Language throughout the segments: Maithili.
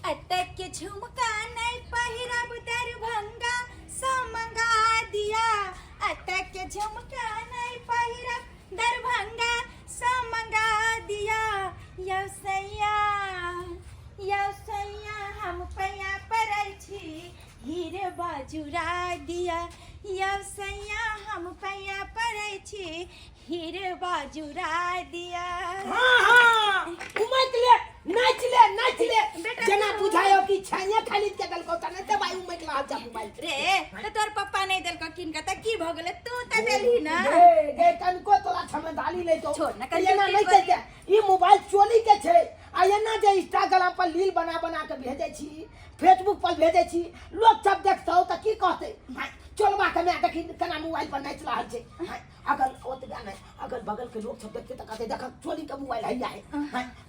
अतक के झुमका नहीं पहिरब दरभंगा सँ मंगा दिया। अतक के झुमका नहीं पहिरब दरभंगा सँ मंगा दिया। यौ सैया, यौ सैया, हम पैया पड़ै छी हीर बाजुरा दिया। यौ सैया, हम पैया पड़ै छी हीर बाजुरा दिया। हाँ हाँ, उमक ले, नाच ले, नाच ले। बेटा, जेना बुझायो कि छाइया खाली के दलको त नहीं त भाई उमक ला जा मोबाइल रे त तोर पप्पा नहीं देलको किन के त की भ गेलै? तू त देलही ना। गे गे, कनको तोरा छमेदाली ले तो छोड़ ना, कन एना नहीं चलते। ई मोबाइल चोली के छै आ एना जे इंस्टाग्राम पर रील बना बना के भेजै छी, फेसबुक पर भेजै छी, लोग सब देखतौ त की कहतै? चोलबा के my देखी केना मोबाइल पर नाचि रहल छै। अगर ओतबे नहि, अगल बगल के लोग सब देखते त कहते, देख चोली के मोबाइल हैया है।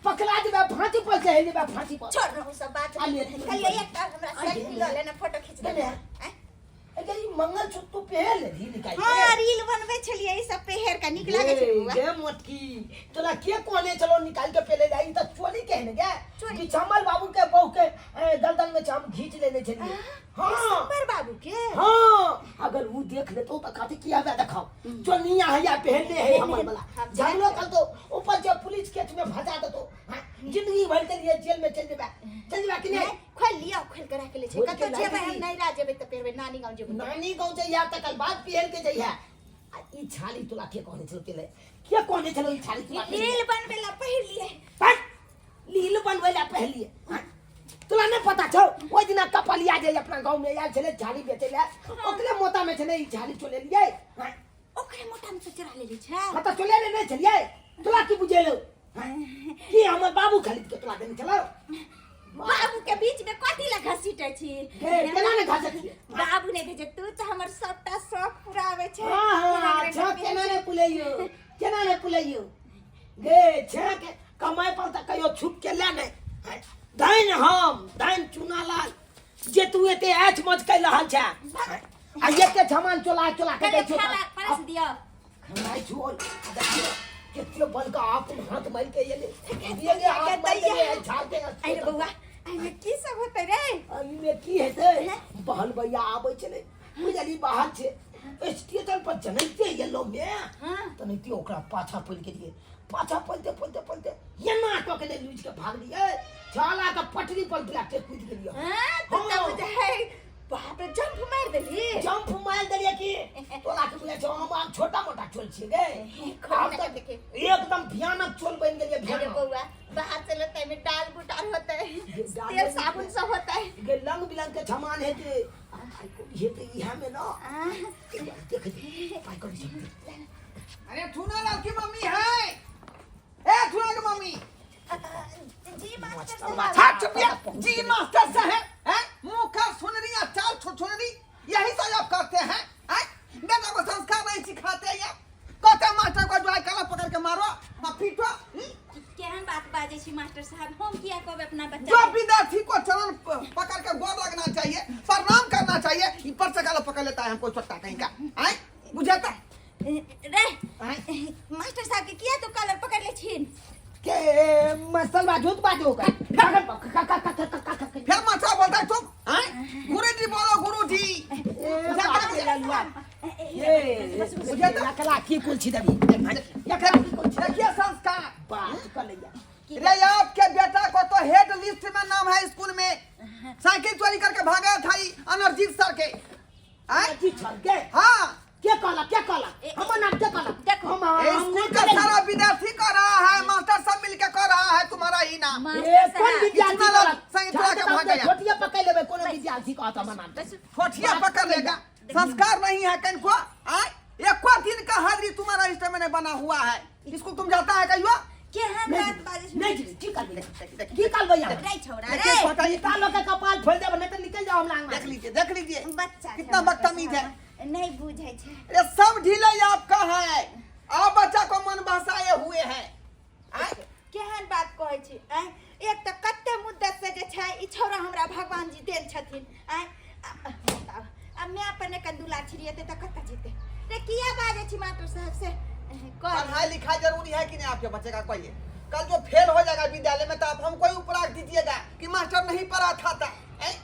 पकड़ा जेबै, फांसी पर चढ़ि जेबै, फांसी पर। छोड़ रहू सब बात। आ ले। खाली एकटा हमरा सेल्फी लऽ लेना, फोटो खींच ले। देना। ए ई मंगलसूत्र तू पहन लेबही निकालि के? हाँ, रील बनबै छलियै ई सब पेहर के, नीक लागै छै बौआ। गे मोटकी, तोरा के कहने छलो निकालि के पहले जाई? त चोली के है ने गे। चोली। कि चमल बाबू के बहू के गर्दन में हम घींच लेने छलियै। हाँ। शंकर बाबू के? हाँ, अगर वो देख लेतो त कहते कि आबे देखाओ चोलिया हैया पहनले है हमर वाला। हाँ, झगड़ो कर दो, ऊपर से पुलिस केस में फंसा देतो। हाँ, जिंदगी भर के लिए जेल में चल जेबा, चल जेबा कि नहीं? नहीं, खोल लिया, खोल के राख ले छै। खोल के कतौ राख जेबै हम? ली। नैरा जेबै तऽ पेरबै, नानी गाँव जेबै। नानी गाँव जइहा तकर बाद पहन के जइहा। आ ई छाली तोरा के कहने छलो तेले? के कहने छलो ई छाली तोरा? रील बनबै ला पहिर लिए। बस, लील बनबै ला पहलिए। हाँ, तोरा नहीं पता छौ, ओहि दिना कपलिया जे अपना गाँव में आयल छलै झाड़ी बेचै ला, ओकरे मोता में छलै ई झाड़ी, चोलेलियै। हाँ, ओकरे मोटा में से चुरा लेली छै? हाँ तऽ चोलेले नहि छलियै, तोरा की बुझेलौ? हाँ, की हमर बाबू खरीद के तोरा देने छलौ? बाबू के बीच में कथी ला घसीटे छी? हे, केना ने घसटियै? बाबू ने भेजे, तू तऽ हमर सबटा शौक पुराबै छै। हाँ हाँ, छह केना ने पुलैयो, केना ने पुलैयो गे? छह के कमाइ पर तऽ कहियो छुप के ले नहि। धैन हम, धैन चूना लाल जे तू एते ऐछ मच कहि रहल छै आ एते झमान चोला चोला के दै छौ। खाना परस दियौ। खानाइ छोड़, देखियो केते बलका अपन हाथ मारि के एले एले, हाथ मारि के झाड़ के। अरे बौआ, एहिमे की सब होतै रे? एहिमे की हेतै? बहल भैया आबै छलै, बुझली, बाहर छै स्टेशन पर, जनैते एलो मे तनैते ओकरा पाछा पड़ि गेलियै। पाछा पलते पलते पलते एना कऽ के लूझि के भागलियै, छाला के पटरी पर गिरा के कूदि गेलियै। हाँ, तब तऽ हाँ। बुझाइ बाप रे, जंप मारि देलही। जंप मारि देलियै कि तोरा के बुझाइ छौ हम आब छोटा मोटा चोल छियै गे? खोल आब ना तऽ देखे। एकदम भयानक चोल बनि गेलियै। अरे भयानक। बौआ, बाहर से लेते में दाल बुटार होते, दाल तेल साबुन सब होता है। गे लंग बिलंग के सामान हेतै आ पाइ कौड़ी हेतै इएह में ना। देख ले, पाइ कौड़ी सब दे। अरे थूना लाल की मम्मी है, ए थूना की मम्मी। जी मास्टर मास्टर, साहब। छाप चुपिया जी मास्टर साहब हैं, मुंह का सुनरी या चाल छुछुनरी, यही सब आप करते हैं हैं? बेटा को संस्कार नहीं सिखाते हैं। कहते हैं मास्टर को जो है काला पकड़ के मारो और पीटो, हम्म? केहन बात बाजै छी मास्टर साहब? हम किया कहबै अपना बच्चा जो के? विद्यार्थी को चरण पकड़ के गोर लगना चाहिए, प्रणाम करना चाहिए, ये पर से काला पकड़ लेता है हमको, चट्टा कहीं का आए बुझाता रे आए। मास्टर साहब के किया तू कलर पकड़ ले छिन? के मसल बाजू बाजू का का का का का का का का का। फिर मास्टर बोलता है तुम आए, गुरुजी बोलो, गुरुजी। ए बाप रे ललुआ, ए बुझे तो? एकरा की कुल छी देबी, एकरा की कुल छी? देखिए संस्कार। बात कर लैया। रे आपके बेटा को तो हेड लिस्ट में नाम है स्कूल में, साइकिल चोरी करके भागा था ई अनर्जीत सर के आए? जी छल के? हाँ। के कहला, के कहला हमर नाम? के कहला? देखो। हम ये हम स्कूल नहीं का करेंगे। सारा विद्यार्थी कर रहा है, मास्टर सब मिलके कर रहा है तुम्हारा ही नाम। ए मास्टर कोन साहब विद्यार्थी इतना कहला? संग तोरा के भाग गया। छोटिया पकड़ लेबै, कोनो विद्यार्थी कहत हमर नाम? बस। ठोठिया पकड़ लेगा। संस्कार नहीं है कनको आए? एको दिन का हाजिरी तुम्हारा इस में नहीं बना हुआ है। स्कूल तुम जाता है कहियो? केहन बात बाजै छी? नहीं जी, की करबै, की करबै यहाँ? रे छौड़ा देखिए रे। बताइए। निकालो के कपाल फोड़ देब, नहीं तो निकल जाओ हम लांग। देख लीजिए, देख लीजिए बच्चा छै कितना मास्टर बदतमीज है। साहब, नहीं बुझै छै। ये सब ढीले आपका है, आप बच्चा को मन बसाए हुए हैं आय? केहन बात कहै छी आँय? एक तऽ कते मुद्दत से जे छै ई छौड़ा हमरा भगवान जी देल छथिन आँय। बताउ, आ माय पर ने कंदुला छिड़िएतै तऽ कतऽ जेतै रे? किया बाजै छी मास्टर साहब से कह। पढ़ाई लिखाई जरूरी है कि नहीं आपके बच्चे का? कहिए, कल जो फेल हो जाएगा विद्यालय में तो आप हमको ही उपराग दीजिएगा कि मास्टर नहीं पढ़ा था, था हैं?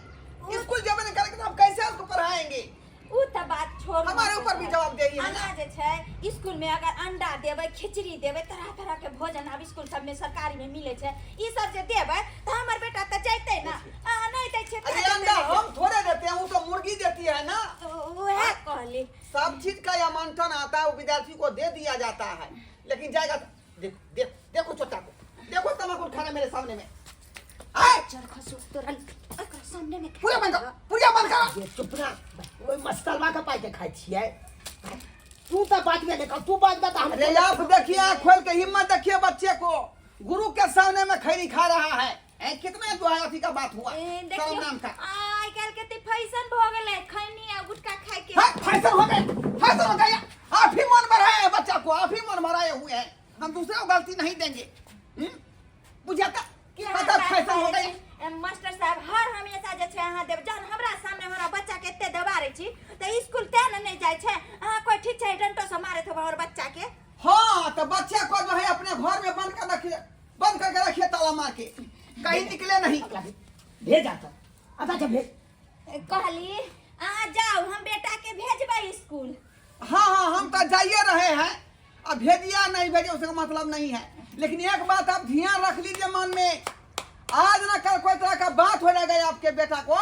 स्कूल जब नहीं करेंगे तो हम कैसे उसको पढ़ाएंगे? उ त बात छोड़, हमारे ऊपर भी जवाबदेही है ना। अहाँ जे छै स्कूल में अगर अंडा देबै, खिचड़ी देबै, तरह तरह के भोजन आब स्कूल सब में सरकारी में मिले छै, ई सब जे देबै त हमर बेटा त जैतै ना। अहाँ नहीं दै छियै त अरे जैतै अंडा नहि। हम थोड़े देते हैं, वो तो मुर्गी देती है ना। उएह कहली। सब चीज का आवंटन आता है, वो विद्यार्थी को दे दिया जाता है, लेकिन जाएगा तो- देखो देखो देखो, छोटा को देखो, तम्बाकू खाना मेरे सामने में आए। चल खसु तोरा एकरा सामने में पूरा बंद कर, पूरा बंद कर। ये चुप ना, ओहि मस्तलवा के पाइ के खाइ छियै। तू तऽ बाजबे नहि कर, तू बाजबे तऽ हम अरे आप देखिए, आँख खोल के हिम्मत देखिए बच्चे को, गुरु के सामने में खैनी खा रहा है। ए, कितना जो है अथी का बात हुआ। ए, शर्म देखियौ नाम का आइ काल्हि के ते फैशन भऽ गेलै खैनी आ गुटखा खाय के। हाँ, फैशन हो गए, फैशन हो गया। आप ही मन बढ़ाए हैं बच्चा को, आप ही मन बढ़ाए हुए हैं, हम दूसरे को गलती नहीं देंगे। हम्म? बुझाता कि पता फैशन हो गया। मास्टर साहब हर हमेशा जे छै अहाँ देब, जहन हमरा सामने हमरा बच्चा के एते दबारै छी तऽ स्कूल तें ने नहि जाइ छै। अहाँ कोइ ठीक छै डंटो से मारैत होबै हमर बच्चा के। हाँ तो बच्चे को जो है अपने घर में बंद कर रखिए, बंद करके रखिए ताला मार के, कहीं निकले नहीं। भेज आता अच्छा अच्छा भेज। कहली अहाँ जाउ, हम बेटा के भेजबै स्कूल। हाँ हाँ, हम तो जाइए रहे हैं, अब भेजिए नहीं भेजिए उसका मतलब नहीं है, लेकिन एक बात आप ध्यान रख लीजिए मन में, आज ना कल कोई तरह का बात हो जाएगा आपके बेटा को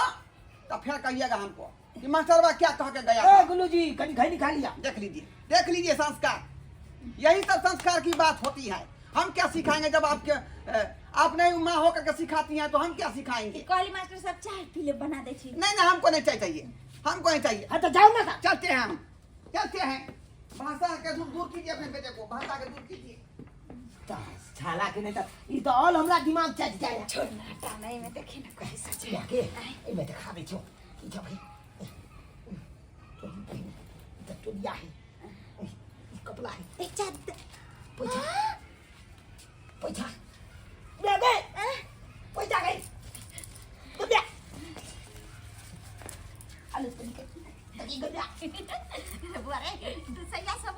तो फिर कहिएगा हमको कि मास्टर बा क्या कह के गया ए था। गुल्लू जी कनी खैनी खा लिया। देख लीजिए, देख लीजिए संस्कार, यही सब संस्कार की बात होती है। हम क्या सिखाएंगे जब आपके आप नहीं माँ होकर के सिखाती हैं तो हम क्या सिखाएंगे। कहली मास्टर साहब चाय पी ले बना दै छी। नहीं नहीं, हमको नहीं चाय चाहिए, हमको नहीं चाहिए। हाँ तो जाओ ना। चलते हैं हम, चलते हैं। भाषा के दूर दूर कीजिए अपने बेटे को, भाषा के दूर कीजिए। छाला के नहीं तो ई तो ऑल हमरा दिमाग चट जाए। छोड़ ना, हटा नहीं में देखी ना कोई सच के एमे देखा दै छौ की छौ भाई। ई तऽ चोरिया है, ई कपड़ा है। ए चाद पैसा पैसा दे दे, पैसा गई दे अरे तनी के तनी गया। बुआ रे तू सैया सब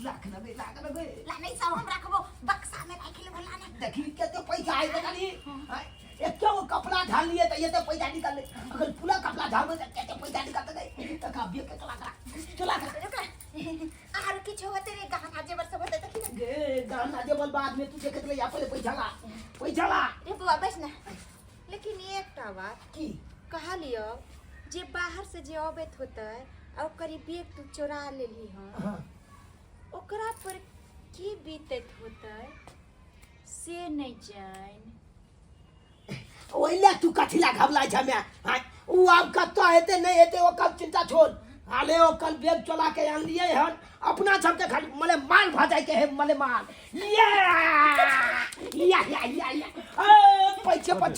लाख नबे, लाख नबे। ला नहीं सब हम रखबो बक्सा में राख लेबो लाना। देखी के तो पैसा आइ खाली एक वो कपड़ा झाल लिए तो ये तो पैसा निकाल ले, अगर पूरा कपड़ा झाल में के तो पैसा निकाल दे तो का बिया के चला करा चला करा। आर किछु होते रे गहना जेवर सब होते देखी ना। गे गहना जेवर बाद में तू देखत ले, पहले पैसा ला, पैसा ला। रे बुआ बस ना, लेकिन एकटा बात की कहा लियो जे बाहर से जे अबैत होतै आ ओकर ई बैग तू चोरा लेली हँ, हाँ। ओकरा पर की बीतैत होतै से नहीं जान। ओहिले तू कथिला घबला छै मैं? हाँ, उ आब कतऽ हेतै नहीं हेतै ओकर चिंता छोड़। हाले ओकर बैग चोरा के आनलियै हन, अपना सबके खाली मले माल भऽ जाय के है, मले माल। या या या या या ए पैसे पैसे।